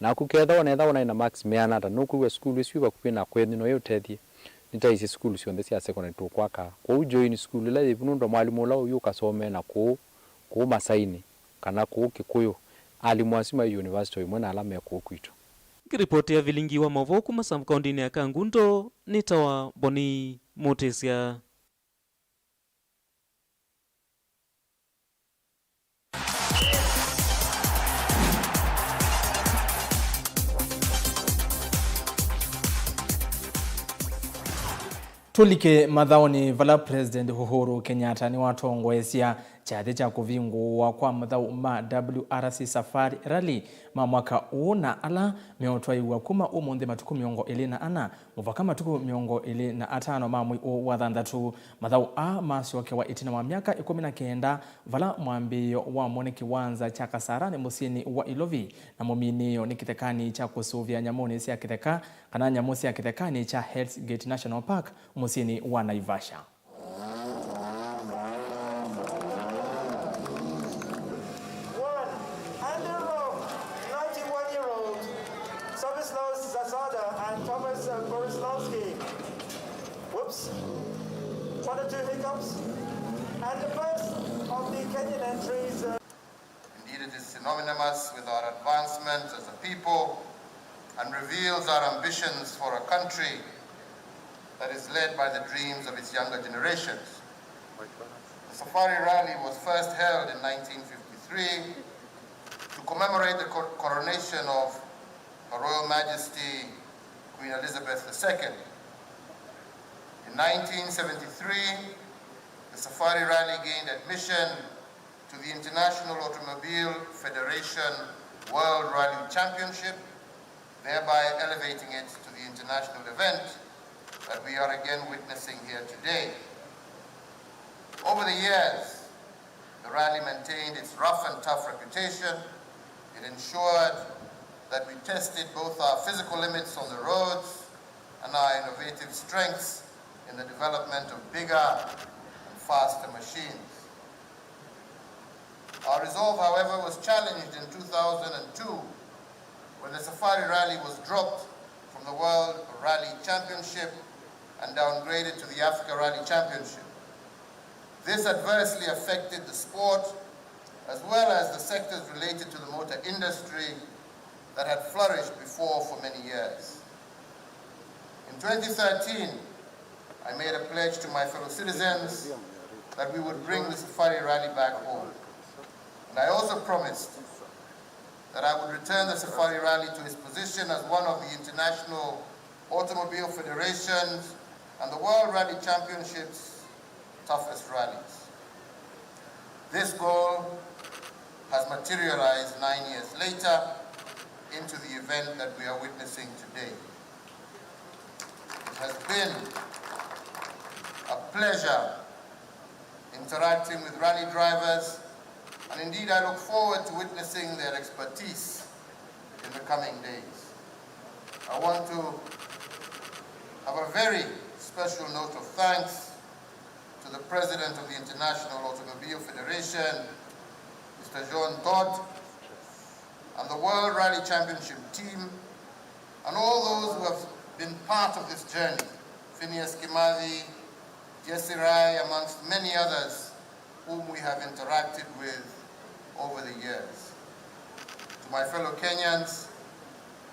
Naku ketha onetha ũnaĩ na marks meana ata, nũkwĩw'a sukulu ĩsu ĩ vakuvĩ na kwenyu no ĩũtethye. Nĩtaisye sukulu syonthe sya secondary tũkwaka kũu join sukulu ĩla yĩvu nũndũ wa mwalimũ ũla ũyu ũkasomee na kũu, kũu Masaini, kana kũu Kĩkũyũ. Alimũ asu mai university o ĩmwe na ala me kũu kwitũ. Ngĩripotĩa vilingi wa maũvoo kuma sub-kaũntĩnĩ ya Kangundo, nĩtawa Boni Mũtĩsya. Tũlike mathaũnĩ vala President Uhuru Kenyatta nĩwatongoesya kyathĩ kya kũvingũwa kwa mathaũ ma W R C Safari Rally ma mwaka ũũ, na ala meũtwaĩwa kuma ũmũnthĩ matukũ mĩongo ĩlĩ na ana mũvaka matukũ mĩongo ĩlĩ na atano ma mwei ũũ wa thanthatũ. Mathaũ aa masyokewa ĩtina wa myaka ĩkũmi na kenda, vala mwambĩĩo wamo nĩ kĩwanza kya Kasarani mũsyĩnĩ wa Ilovi, na mũminĩĩo nĩ kĩthekanĩ kya kũsũvĩa nyamũnĩ sya kĩtheka, kana nyamũ sya kĩthekanĩ kya Hell's Gate National Park mũsyĩnĩ wa Naivasha. One, Andrew Rowe, ninety-one-year-old, Stanislaus Zasada and Thomas, uh, Borislawski. Whoops. One or two hiccups. And the first of the Kenyan entries, uh, Indeed, it is synonymous with our advancement as a people and reveals our ambitions for a country that is led by the dreams of its younger generations. The Safari Rally was first held in nineteen fifty-three to commemorate the co-, coronation of Her Royal Majesty Queen Elizabeth the Second. In nineteen seventy-three, the Safari Rally gained admission to the International Automobile Federation World Rally Championship, thereby elevating it to the international event that we are again witnessing here today. Over the years, the rally maintained its rough and tough reputation. It ensured that we tested both our physical limits on the roads and our innovative strengths in the development of bigger and faster machines. Our resolve, however, was challenged in two thousand two when the Safari Rally was dropped from the World Rally Championship and downgraded to the Africa Rally Championship. This adversely affected the sport as well as the sectors related to the motor industry that had flourished before for many years. In twenty thirteen, I made a pledge to my fellow citizens that we would bring the Safari Rally back home. And I also promised that I would return the Safari Rally to its position as one of the International Automobile Federations and the World Rally Championships toughest rallies. This goal has materialized nine years later into the event that we are witnessing today. It has been a pleasure interacting with rally drivers, and indeed I look forward to witnessing their expertise in the coming days. I want to have a very special note of thanks to the President of the International Automobile Federation, Mister Jean Todt, and the World Rally Championship team, and all those who have been part of this journey, Phineas Kimathi, Jesse Rai, amongst many others whom we have interacted with over the years. To my fellow Kenyans,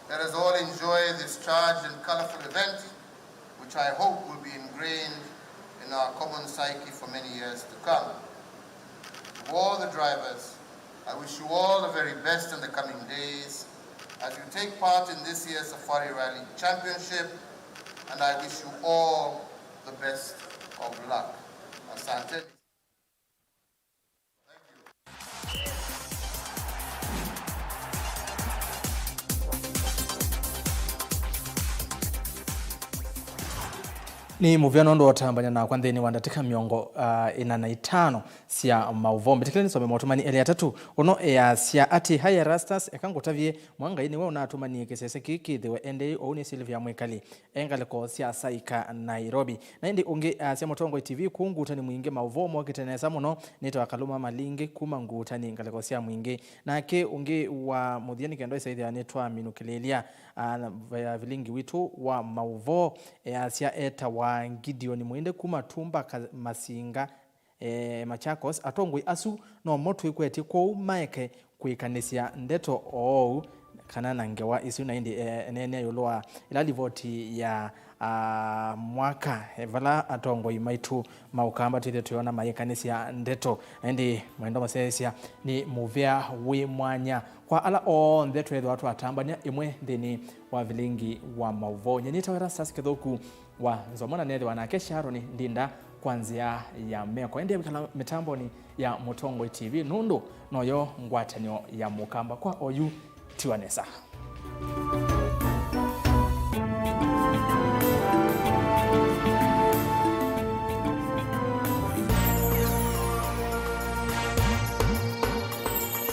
let us all enjoy this charged and colorful event, which I hope will be ingrained in in our common psyche for many years to come. To all the drivers, I wish you all the very best in the coming days as you take part in this year's Safari Rally Championship, and I wish you all the best of luck. Asante. Nĩ mũvea nũndũ wa ũtambany'a nakwa nthĩnĩ wa ndatĩka mĩongo ĩna na itano sya maũvoo. Mbĩtĩkĩlya nĩsome motũmani elĩ atatũ. Ũno easya atĩ, Hai Erastus, eka ngũtavye, mwa Ngai nĩwe ũnatũmanie kĩsese kĩĩ kĩthĩwe. Endei ũu nĩ Sylvia Mwĩkali e ngalĩko sya Saika, Nairobi. Na ĩndĩ ũngĩ easya, Mũtongoi T V kũu Ngutani Mwingĩ, maũvoo mokĩte nesa mũno. Nĩtawa Kaluma Malingi kuma Ngutani, ngalĩko sya Mwingĩ. Nake ũngĩ wa mũthya nĩ kenda ĩsaĩthya nĩtwaminũkĩlĩĩlya, ah, na va-, vilingi witũ wa maũvoo, easya etawa Gideon Mwĩndĩ kuma Tumba Ka-, Masinga, e, Machakos. Atongoi asu nomo twĩkwetye kwoou maeke kwĩkanĩsya ndeto oou kana na ngewa isu, na ĩndĩ, e, eneenea ĩũlũ wa ĩla livoti ya, a, mwaka, e, vala atongoi maitũ ma Ũkamba twĩthĩe tũyona mayĩkanĩsya ndeto. Na ĩndĩ Mwendwa Mũsyaĩĩsya nĩ mũvea wĩ mwanya kwa ala onthe tweethĩwa twatambany'a ĩmwe nthĩnĩ wa vilingi wa maũvoo. Nyie nĩtawa Erastus Kĩthũku wa Nzomo, na neethĩwa nake Sharon Ndinda kwa nzĩa ya meko. Ĩndĩ ekwĩkala mĩtambonĩ ya Mũtongoi T V nũndũ noyo ngwatanĩo ya Mũkamba. Kwa oyu, tiwa nesa.